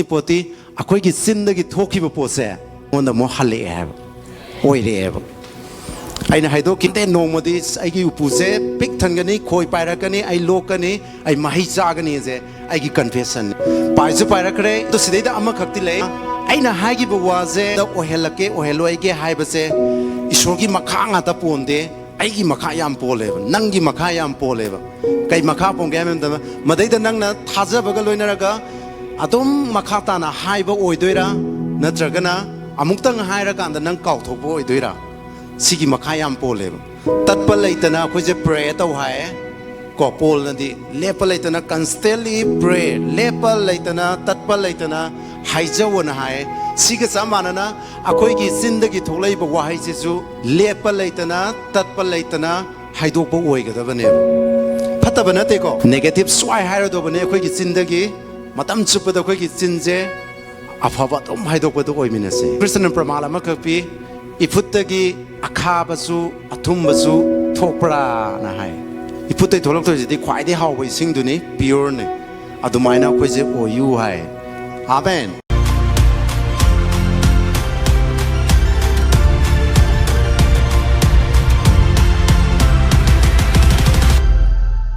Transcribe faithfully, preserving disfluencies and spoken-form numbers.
ꯄꯣꯠꯇꯤ ꯑꯩꯈꯣꯏꯒꯤ ꯆꯤꯟꯗꯒꯤ ꯊꯣꯛꯈꯤꯕ ꯄꯣꯠꯁꯦ ꯑꯩꯉꯣꯟꯗ ꯑꯃꯨꯛ ꯍꯜꯂꯛꯑꯦ ꯍꯥꯏꯕ, ꯑꯣꯏꯔꯛꯑꯦꯕ꯫ ꯑꯩꯅ ꯍꯥꯏꯗꯣꯛꯈꯤꯗꯦ, ꯅꯣꯡꯃꯗꯤ ꯑꯩꯒꯤ ꯎꯄꯨꯁꯦ ꯄꯤꯛ ꯊꯟꯒꯅꯤ, ꯈꯣꯏ ꯄꯥꯏꯔꯛꯀꯅꯤ, ꯑꯩ ꯂꯣꯛꯀꯅꯤ, ꯑꯩ ꯃꯍꯩ ꯆꯥꯒꯅꯤꯁꯦ ꯑꯩꯒꯤ ꯀꯟꯐꯦꯁꯟꯅꯤ꯫ ꯄꯥꯏꯁꯨ ꯄꯥꯏꯔꯛꯈ꯭ꯔꯦ꯫ ꯑꯗꯣ ꯁꯤꯗꯩꯗ ꯑꯃꯈꯛꯇꯤ ꯂꯩ꯫ ꯑꯩꯅ ꯍꯥꯏꯈꯤꯕ ꯋꯥꯁꯦ ꯑꯣꯏꯍꯜꯂꯛꯀꯦ ꯑꯣꯏꯍꯜꯂꯣꯏꯒꯦ ꯍꯥꯏꯕꯁꯦ ꯏꯁꯣꯔꯒꯤ ꯃꯈꯥ ꯉꯥꯛꯇ ꯄꯣꯟꯗꯦ, ꯑꯩꯒꯤ ꯃꯈꯥ ꯌꯥꯝ ꯄꯣꯜꯂꯦꯕ, ꯅꯪꯒꯤ ꯃꯈꯥ ꯌꯥꯝ ꯄꯣꯜꯂꯦꯕ꯫ ꯀꯩ ꯃꯈꯥ ꯄꯣꯟꯒꯦ ꯍꯥꯏꯕ ꯃꯇꯝꯗ, ꯃꯗꯩꯗ ꯅꯪꯅ ꯊꯥꯖꯕꯒ ꯂꯣꯏꯅꯔꯒ ꯑꯗꯨꯝ ꯃꯈꯥ ꯇꯥꯅ ꯍꯥꯏꯕ ꯑꯣꯏꯗꯣꯏꯔꯥ, ꯅꯠꯇ꯭ꯔꯒꯅ ꯑꯃꯨꯛꯇꯪ ꯍꯥꯏꯔꯀꯥꯟꯗ ꯅꯪ ꯀꯥꯎꯊꯣꯛꯄ ꯑꯣꯏꯗꯣꯏꯔꯥ? ꯁꯤꯒꯤ ꯃꯈꯥ ꯌꯥꯝ ꯄꯣꯜꯂꯦꯕ꯫ ꯇꯠꯄ ꯂꯩꯇꯅ ꯑꯩꯈꯣꯏꯁꯦ ꯄ꯭ꯔꯦ ꯇꯧ ꯍꯥꯏ, ꯀꯣ, ꯄꯣꯜꯅꯗꯤ ꯂꯦꯞꯄ ꯂꯩꯇꯅ, constantly pray, ꯂꯦꯞꯄ ꯂꯩꯇꯅ, ꯇꯠꯄ ꯂꯩꯇꯅ ꯍꯥꯏꯖꯧꯑꯅ ꯍꯥꯏ꯫ ꯁꯤꯒ ꯆꯞ ꯃꯥꯟꯅꯅ ꯑꯩꯈꯣꯏꯒꯤ ꯆꯤꯟꯗꯒꯤ ꯊꯣꯛꯂꯛꯏꯕ ꯋꯥꯍꯩꯁꯤꯁꯨ ꯂꯦꯞꯄ ꯂꯩꯇꯅ, ꯇꯠꯄ ꯂꯩꯇꯅ ꯍꯥꯏꯗꯣꯛꯄ ꯑꯣꯏꯒꯗꯕꯅꯦꯕ꯫ ꯐꯠꯇꯕ ꯅꯠꯇꯦꯀꯣ, ꯅꯦꯒꯦꯇꯤꯚ ꯁ꯭ꯋꯥꯏ ꯍꯥꯏꯔꯗꯧꯕꯅꯦ ꯑꯩꯈꯣꯏꯒꯤ ꯆꯤꯟꯗꯒꯤ꯫ ꯃꯇꯝ ꯆꯨꯞꯄꯗ ꯑꯩꯈꯣꯏꯒꯤ ꯆꯤꯟꯁꯦ ꯑꯐꯕ ꯑꯗꯨꯝ ꯍꯥꯏꯗꯣꯛꯄꯗꯨ ꯑꯣꯏꯃꯤꯟꯅꯁꯦ꯫ ꯈ꯭ꯔꯤꯁꯇꯅ ꯄ꯭ꯔꯃꯥꯟ ꯑꯃꯈꯛ ꯄꯤ, "ꯏꯐꯨꯠꯇꯒꯤ ꯑꯈꯥꯕꯁꯨ ꯑꯊꯨꯝꯕꯁꯨ ꯊꯣꯛꯄ꯭ꯔꯥꯅ" ꯍꯥꯏ꯫ ꯏꯐꯨꯠꯇꯒꯤ ꯊꯣꯛꯂꯛꯇꯣꯏꯁꯤꯗꯤ ꯈ꯭ꯋꯥꯏꯗꯒꯤ ꯍꯥꯎꯕ ꯏꯁꯤꯡꯗꯨꯅꯤ, ꯄꯤꯌꯣꯔꯅꯤ꯫ ꯑꯗꯨꯃꯥꯏꯅ ꯑꯩꯈꯣꯏꯁꯦ ꯑꯣꯏꯌꯨ ꯍꯥꯏ꯫ ꯑꯥꯃꯦꯟ꯫